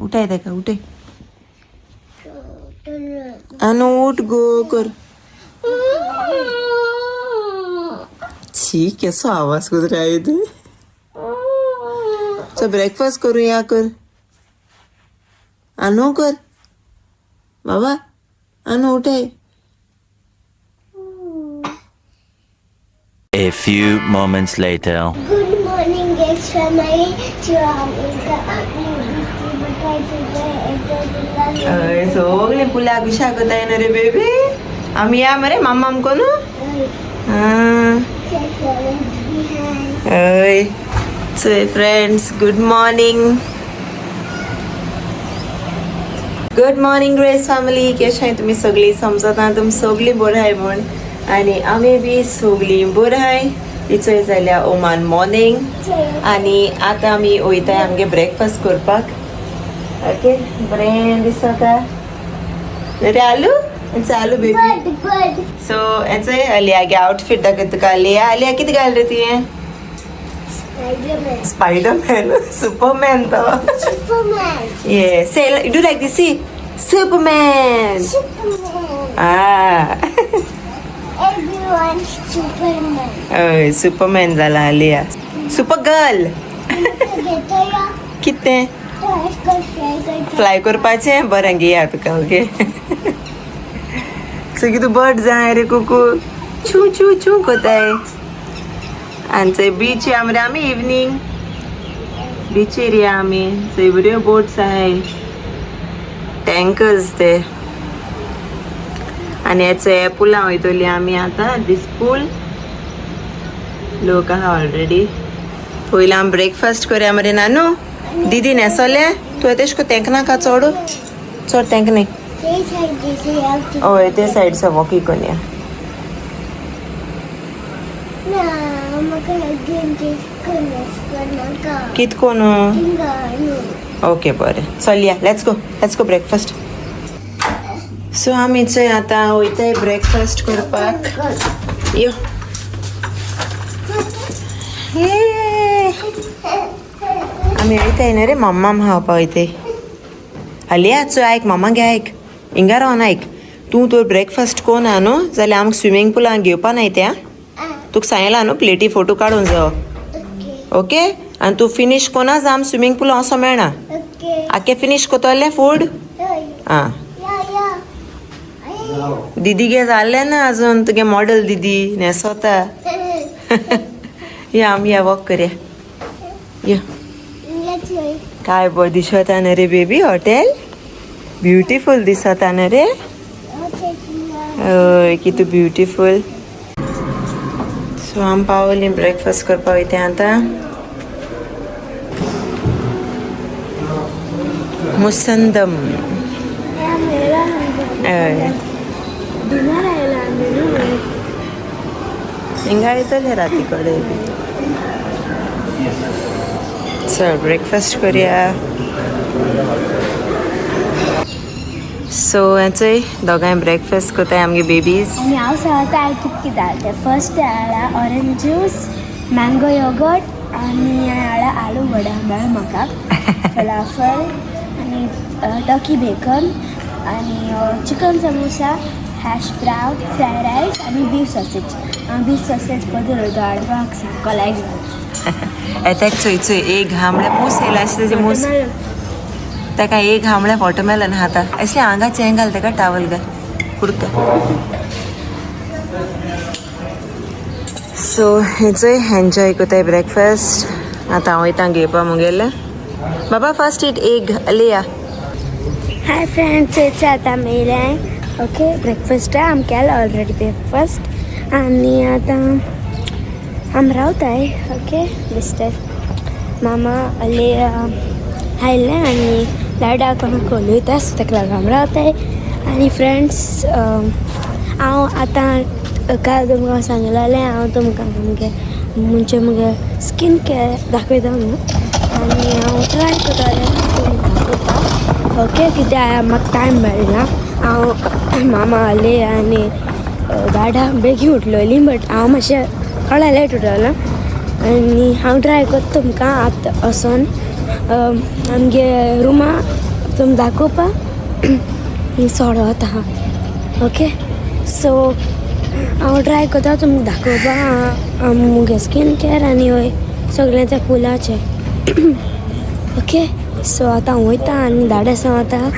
उठाय ताका उठय. आनु उठ गो कर. छी केसो आवाज कुत्रे आहे ते. चल ब्रेकफास्ट करूया कर. आनु कर बाबा, आनु उठय. A few moments later. Good morning guest family. हय सगळीं पुलाक विशा कोताय न्हू रे बेबी. आमी या मरे माम्मा आमको न्हू. हय चोय friends, good morning. Good morning Grace family. कशें तुमी सगळीं? समजता तुमी सगळीं बरी आहाय म्हूण आनी आमी बी सगळीं बरी आहाय. इचोय जाल्या ओमान मॉर्निंग आनी आतां आमी वयताय आमगे ब्रेकफास्ट करपाक. ओके बरें दिसता रे आलू चालू बेबी. सो हेचोय अलिया गे आउटफीट दाखयता तुका. अलिया, अलिया कितें घाल रे तुवें? स्पायडरमॅन. सुपरमॅन तो. Superman. Yeah, say do like this. See, Superman. Superman. Ah. Everyone's Superman. हय सुपरमॅन जाला अलिया. Super girl. कितें फ्लाय करपाचें? बरें घेया तुका. ओके सो कितें बर्ड जाय रे कुकू छू छू छू कोताय. आनी थंय बीच या मरे आमी इवनींग बीचेर या आमी. थंय बऱ्यो बोट्स आहाय, टँकर्स ते. आनी हेचे पुलां वयतली आमी आतां. दीस पूल लोक आहा ऑलरेडी. पयलीं आमी ब्रेकफास्ट करया मरे नानू. दीदी न्हेसोलें तूं येता एशें तेंक नाका चड चड तेंक न्ही. हय ते सायडचो वॉकी कोया. कित कोण? ओके बरें चल या, let's go, let's go breakfast. So आमी चोय आतां वयताय ब्रेकफास्ट करपाक. यो आमी वयताय न्हू रे मम्मा खावपा वयताय. हाली चोय आयक मामा गे आयक, हिंगा रावन आयक. तूं तर ब्रेकफास्ट कोना न्हू जाल्यार आमकां स्विमींग पुलान घेवपा नाय त्या. तुका सांगलां न्हू प्लेटी फोटो काडून जावो. ओके आनी तूं फिनीश कोना जा, आम स्विमींग पुलान वचो मेळना. आखे फिनीश कोतोलें फूड? आं दीदी गे जालें ना अजून तुगे मॉडल दीदी न्हेसोता. या आमी या वॉक करया. यो काय बरें दिसता न्हू रे बेबी. हॉटेल ब्युटिफूल दिसता न्हू रे. हय कितू ब्युटिफूल. सो आमी पावली ब्रेकफास्ट करपा वयता आतां. मुसंदम. हय हिंगा येतले राती कडेन बी. चल ब्रेकफास्ट करया. सो हेचोय दोगांय ब्रेकफास्ट कोताय आमगे बेबीज. आनी हांव सांगता कित कितें घालता. फर्स्ट हाडला ऑरेंज ज्यूस, मँगो योगर्ट आनी हाडला आलू वडा मेळ्ळा म्हाका, फलाफल आनी टर्की बेकन आनी chicken samosa, hash brown, fry rice आनी बीफ सॉसेज. हांव बीफ सॉसेज बदल हाडपाक सामको लायक जालो. येताक चोय चोय एक घामळे मूस येयला अशें तेजे मूस ताका एक घामळे वॉटरमेलन खाता असले आंगाचें हें घाल ताका टावल घाल कुर्ता. सो हेचोय एन्जॉय कोताय ब्रेकफास्ट. आतां हांव वयता घेवपा मुगेलें. बाबा first it egg Aliya. Hi friends, it's आतां मेयलें. ओके ब्रेकफास्ट आम केलो ऑलरेडी ब्रेकफास्ट आनी आतां आम रावताय. ओके मिस्टर मामा अलिया आयलें आनी लाडा कोणाक उलयता सो ताका लागून आम रावताय. आनी फ्रेंड्स हांव आतां काल तुमकां सांगलेलें हांव तुमकां सामकें म्हणजे मुगे स्कीन केअर दाखयता म्हणून आनी हांव ट्राय करतालें तुमकां दाखोवपाक. ओके कित्याक म्हाका टायम मेळना. हांव मामा आले आनी गाडा बेगीन उठलोली बट हांव मातशें थोडे लेट उठलोलें आनी हांव ट्राय करता तुमकां आतां वचोन आमगे रुमा तुम दाखोवपा ही सोडत आहा. ओके सो हांव ट्राय करता तुमकां दाखोवपा मुगे स्कीन केअर आनी हय सगळें त्या पुलाचें. ओके सो आतां हांव वयता आनी धाडस आतां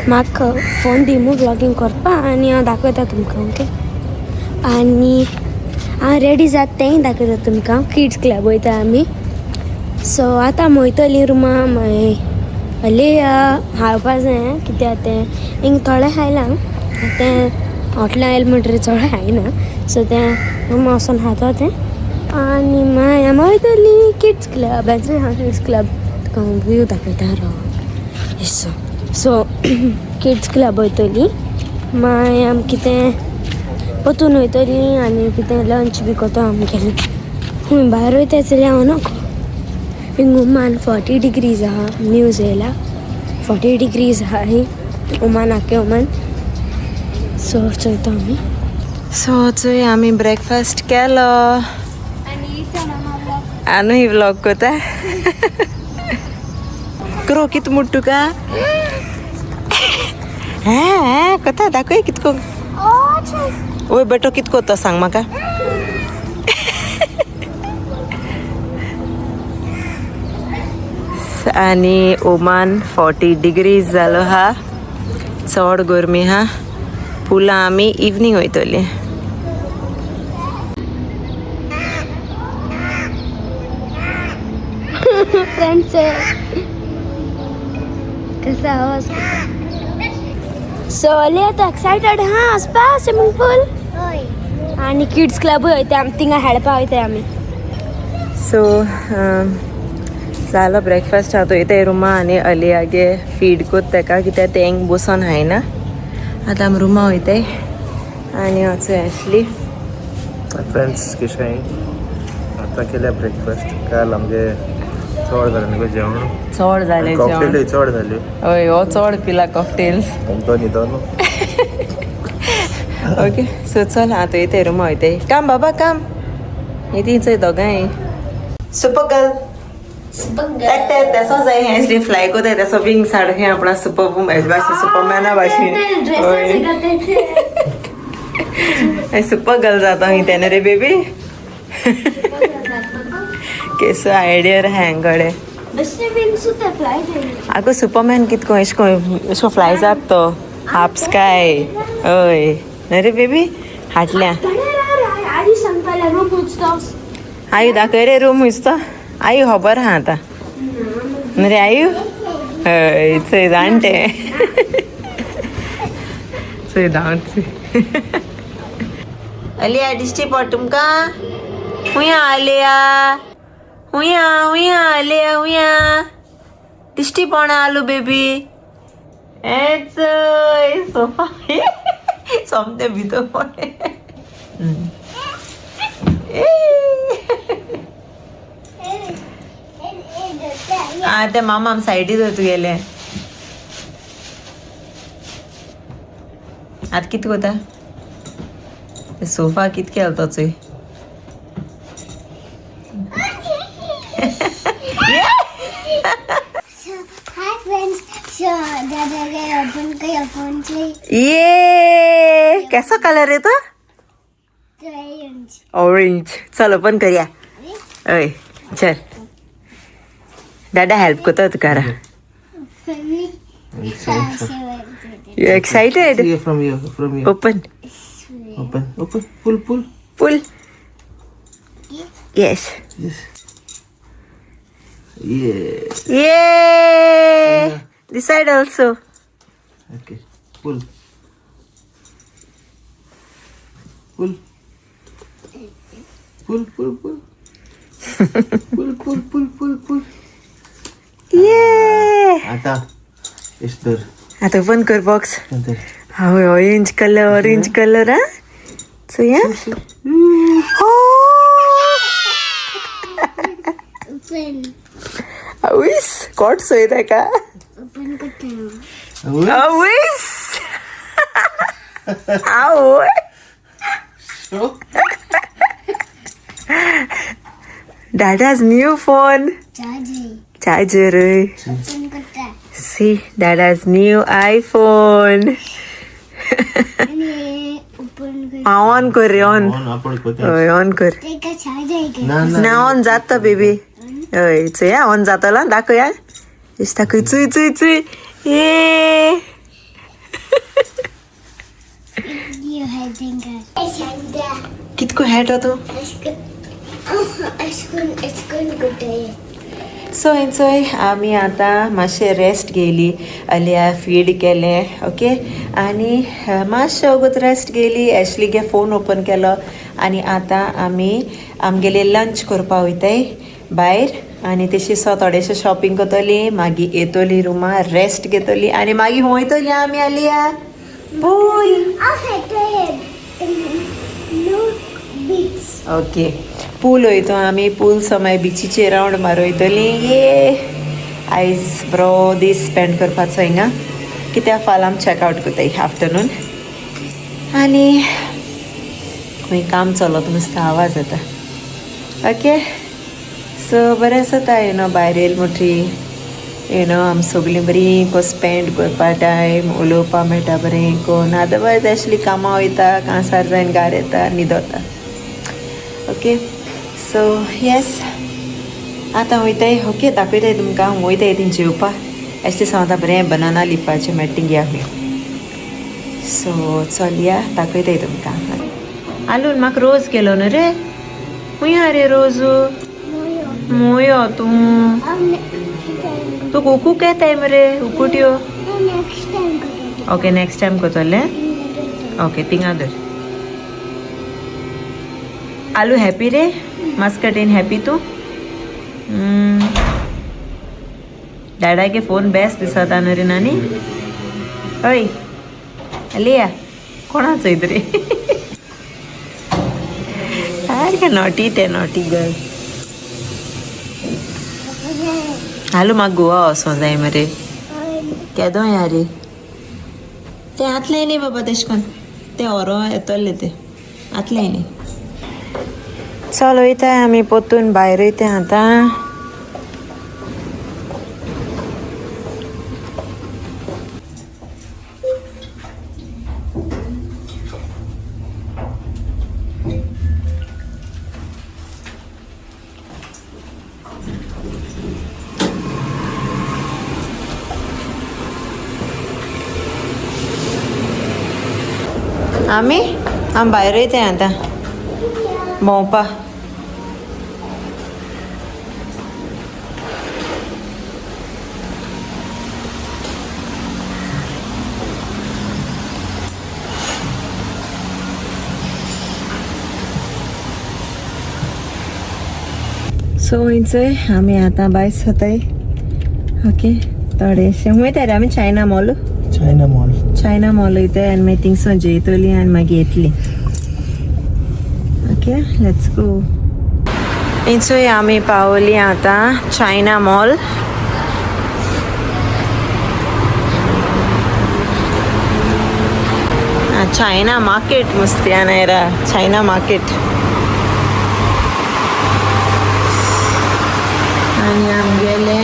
म्हाका फोन दी मू व्लॉगींग करपा आनी हांव दाखयता तुमकां. ओके आनी हांव रेडी जाता तेंय दाखयता तुमकां. किड्स क्लब वयता आमी. सो आतां आमी वयतलीं रुमा मागीर अली खावपा जाय कित्याक तें हिंग थोडें खायलां तें हॉटेलां आयलें म्हणटरीर चड खायना. सो तें रुमा वचोन खाता तें आनी मागीर आमी वयतलीं किड्स क्लब. आहा किड्स क्लब तुका हांव व्यू दाखयता राव. सो सो किड्स क्लब वयतलीं मागीर आमी कितें परतून वयतलीं आनी कितें लंच बी करता आमगेलें. खूंय भायर वयता जाल्यार हांव नको. हिंग ओमान 40 डिग्रीज आहा. न्यूज येयला 40 डिग्रीज आहा ही ओमान आख्खे ओमान. सो चोयता आमी. सो चोय आमी ब्रेकफास्ट केलो आनी व्लॉग कोता करो कित मुट तुका हें कोता दाखय कितको. ओय बेटो कित कोता सांग म्हाका. आनी ओमान 40 डिग्रीज जालो हा. चड गरमी हा. पुला आमी इवनींग वयतली. फ्रेंड्स कसा आवाज. सो अली आतां एक्सायटेड हा वचपा स्विमींग पूल आनी किड्स क्लबूय वयता आमी थिंगा खेळपा वयता आमी. सो जालो ब्रेकफास्ट. आतां वयताय रुमा आनी अलियागे फीड कोत तेका कित्याक तेंक बसोन खायना. आतां आमी रुमा वयताय आनी वचूं एशली. फ्रेंड्स कशें आतां केल्या ब्रेकफास्ट. काल आमगे चड जालें न्ही गो जेवण. चड जालें जेवण. कॉकटेलूय चड जाल्यो. हय हो चड पिला कॉकटेल्स. अमतो न्हिदो न्हू. ओके सो चल आतां वयताय रुमा वयताय. काम बाबा काम येती चोय दोगांय. सुपर गर्ल तेसो जाय हें फ्लाय कोताय तेसो विंग्स हाड हें आपणा सुपर वुमन भाशेन सुपरमॅना भाशेन. सुपर गर्ल जाता ही तेन्ना रे बेबी. केसो आयडिया रे गडे. आगो सुपरमॅन कितको एशको एशको फ्लाय जात तो हाफ स्काय. हय रे बेबी हाटल्या. आयु दाखय रे रूम हुंयचो. आयु खबर आहा आतां रे आयु. हय चोय जाणटे चोय धांवत. अलिया दिश्टी पड तुमकां. हुंया आलिया हुंया हुंया आलिया हुंया दिश्टी पडना आलू बेबी. ए चोय सोफा सोमते भितर पडे. आ ते मामा आम सायडी धर तुगेले. आतां कित कोता सोफा कित केलो तो चोय. ये कैसा कलर है तो? ऑरेंज. चल ओपन करूया. हय चल दादा हेल्प करता तुका. You excited? From here, from here. Open. Open, open. Pull, pull. Pull. Yes. Yes. Yeah. Yeah. This side also. Okay. Pull. Pull. Pull, pull, pull. Pull, pull, pull, pull, pull. Yeah. आता इस धर. आता open कर box. नंतर. हय orange colour orange colour हा. So या. अविस कोट सोय ताका. अविस आवय. Dada's new phone. Charger. See Dada's new iPhone. On कर रे, ऑन. हय, ऑन कर. ना, ऑन जाता बेबी. हय, चोया, ऑन जातला. दाखया, दाखय. Chuy Chuy Chuy. ए, कितको हेट तूं. So enjoy. आमी आतां मातशें रेस्ट घेयली, अलिया फीड केलें. ओके, आनी मातशें वगत रेस्ट घेयली. एशलीगे फोन ओपन केलो आनी आतां आमी आमगेले लंच करपा वयताय भायर. आनी तशी सो थोडेशें शॉपिंग करतली, मागीर येतली रुमार, रेस्ट घेतली आनी मागीर वयतली आमी आलिया पूल. ओके, पूल वयतो आमी. पूल समय बिचीचेर रावंड मारयतली. ये आयज बरो दीस स्पेंड करपाचो हिंगा, कित्याक फाल्यां आमी चॅकआवट करताय आफ्टरनून. आनी खंय काम चलत, मस्त आवाज येता. ओके, सो बरें आसता, you know, भायर येयल म्हणटरी, you know, आमी सगळीं बरीं को स्पेंड करपा टायम, उलोवपा मेळटा बरें कोन. अदरवायज एशली कामां वयता, कांसार जायन घार येता, न्हिदता. ओके, सो येस, आतां वयताय. ओके, दाखयताय तुमकां. वयताय ती जेवपा. एशली सांगता बरें बनाना लिफाचें मेळटा थिंग या. सो चलया, दाखयताय तुमकां. आलून म्हाका रोज केलो न्हू रे. खूंय हा रे रोज? मोयो तूं. तुका उकूक येताय मरे उकुट्यो. ओके, नेक्स्ट टायम करतलें. ओके, थिंगा धर. आलू हॅपी रे? मस्कटीन हॅपी तूं? डाडाके फोन बेस्ट दिसता न्हू रे नानी. हय अलिया, कोणा चोयत रे? सारकें नॉटी तें, नॉटी गर्ल. हालो, म्हाका गोवा वचों जाय मरे. केदो या रे तें आतलें न्ही बाबा, तेश कोन तें व्हरो येतलें तें आतलें न्ही. चल, वयताय आमी पोतून भायर वयताय आतां. आमी आमी भायर वयताय आतां भोंवपा. सो वयचय आमी आतां भायर सोताय. ओके, थोडेशें वयता रे आमी China mall. China mall. China mall वयताय आनी मागीर थिंगसून जेयतली आनी मागीर येतली. Okay, let's go. इंचय आमी पावली आतां चायना मॉल. चायना मार्केट मुस्ती नायरा, चायना मार्केट. आनी आमगेले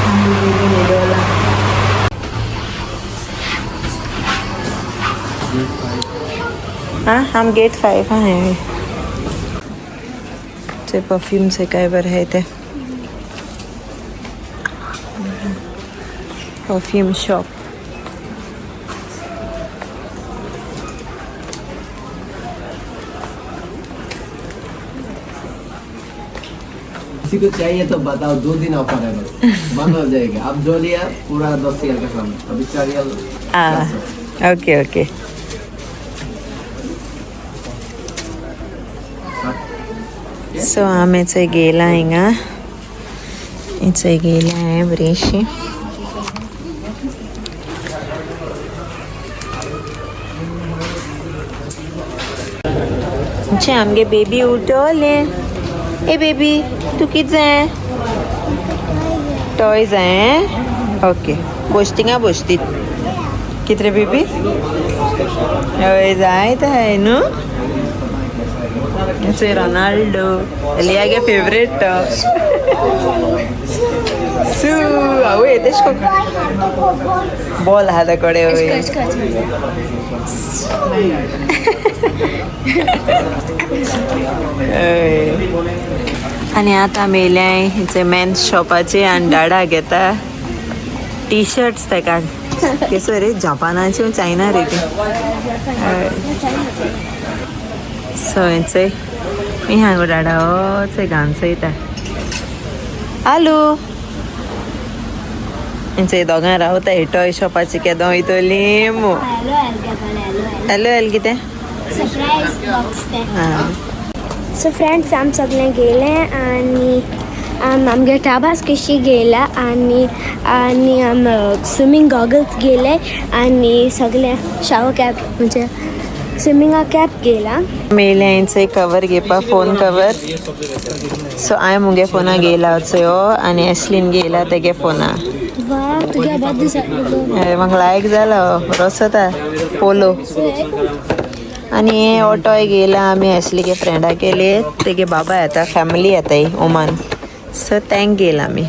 आमी बेबी न्हिदोला. हाँ, हम गेट 5 आहे. ते परफ्यूमचे काय बरं आहे ते परफ्यूम शॉप. किसी को चाहिए तो बताओ, 2 दिन ऑफर है, बस बंद हो जाएगा। अब जो लिया पूरा 10 रियाल का कम, अभी 4 रियाल। आ, ओके ओके. सो आमी चोय गेला हिंगा, चोय गेला हांवें बरीशी. आमगे बेबी उठवले. ए बेबी, तू कित जाय? टॉय जाय? ओके, बोश थिंगा, बोश. ती कित रे बेबी? हय, जाय तर न्हू. रोनाल्डो एलियागे फेवरेट सू आवय तेश बॉल आहा त्या कडे. आनी आतां आमी येयल्याय हिचे मेन्स शॉपाचे आनी डाडा घेता टी शर्ट्स तेका. केसो रे जपानाचे चायना रे ते. सो हेंचे मी हांगो डाडा हो चोय घाम चोयता. आलू हेंचे दोगां रावता हे टॉय शॉपाचे केदो वयतली मू. हॅलो एल कितें. हां. सो फ्रेंड्स आम सगळे गेले आनी आम आमगे टाबास कशी गेला आनी आनी आम स्विमींग गॉगल्स गेले आनी सगळे शावर कॅप म्हणजे स्विमिंगा कॅप गेला. मेले हेंचे कवर घेवपा फोन कवर. सो हांवें मुगे फोना घेयला चोयो आनी एशलीन घेयला तेगे फोना. वा तुगे बरें दिसता. म्हाका लायक जालो रोसता पोलो. आनी हे ऑटोय घेयला आमी एशलीगे फ्रेंडा केले तेगे बाबा येता फॅमिली येताय ओमान. सो तेंक घेयला आमी.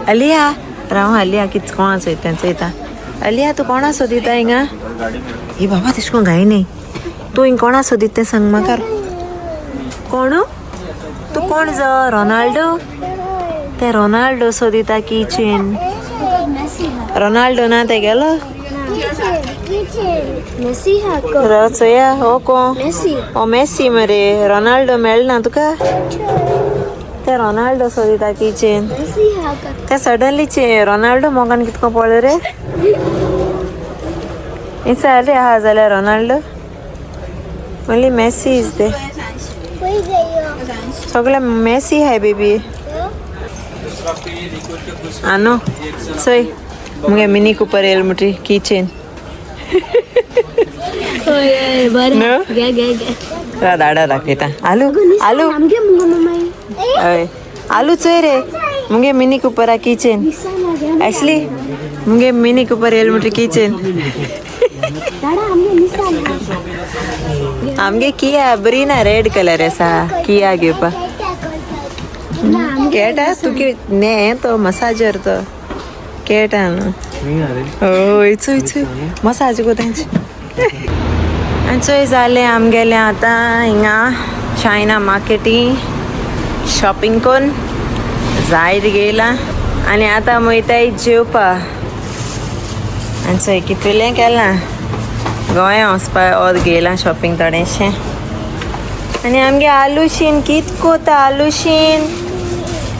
अलिया राव अलिया कित कोणा चोयता चोयता. अलिया तूं कोणा सोदिता हिंगा? ही बाबा तेश कोण घाय न्ही. तूं हिंग कोणा सोदीत तें सांग म्हाका. कोण तूं कोण जो रोनाल्डो? ते रोनाल्डो सोदिता किचेन. रोनाल्डो ना ते गेलो चोया हो कोण ओ मेसी मरे. रोनाल्डो मेळना तुका? ते रोनाल्डो सोदिता किचेन. ते सडनली रोनाल्डो मोगान कितको पळय रे. इचारले आहा जाल्यार Ronaldo only Messi is they. सगळे मेसी हाय बेबी. आनो चोय मुगे मिनी कुपर येयल म्हणटी किचेन. दाडा दाखयता. आलू आलू हय आलू चोय रे मुगे मिनी कुपरा किचेन. एशली मुगे मिनी कुपर येयल म्हणटी किचेन. आमगे किया बरी ना रेड कलर आसा किया घेवपा. कॅट आसा तुगे ने तो मसाजर तो कॅट आहा न्हू. हय चोय चोय मसाज गो तेंचे. आनी चोय जालें आमगेलें आतां हिंगा चायना मार्केटी शॉपिंग करून जायत गेला आनी आतां वयताय जेवपा. आनी चोय कितलें केलां गोंया वचपा ओद गेलां शॉपिंग थोडेशें. आनी आमगे आलूशीन कित कोता आलूशीन.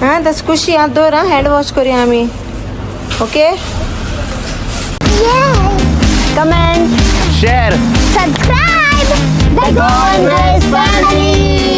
आं तस कुशी हात दवर आं हँड वॉश करुया आमी. Okay. Comment, share, subscribe the Goan Grace family.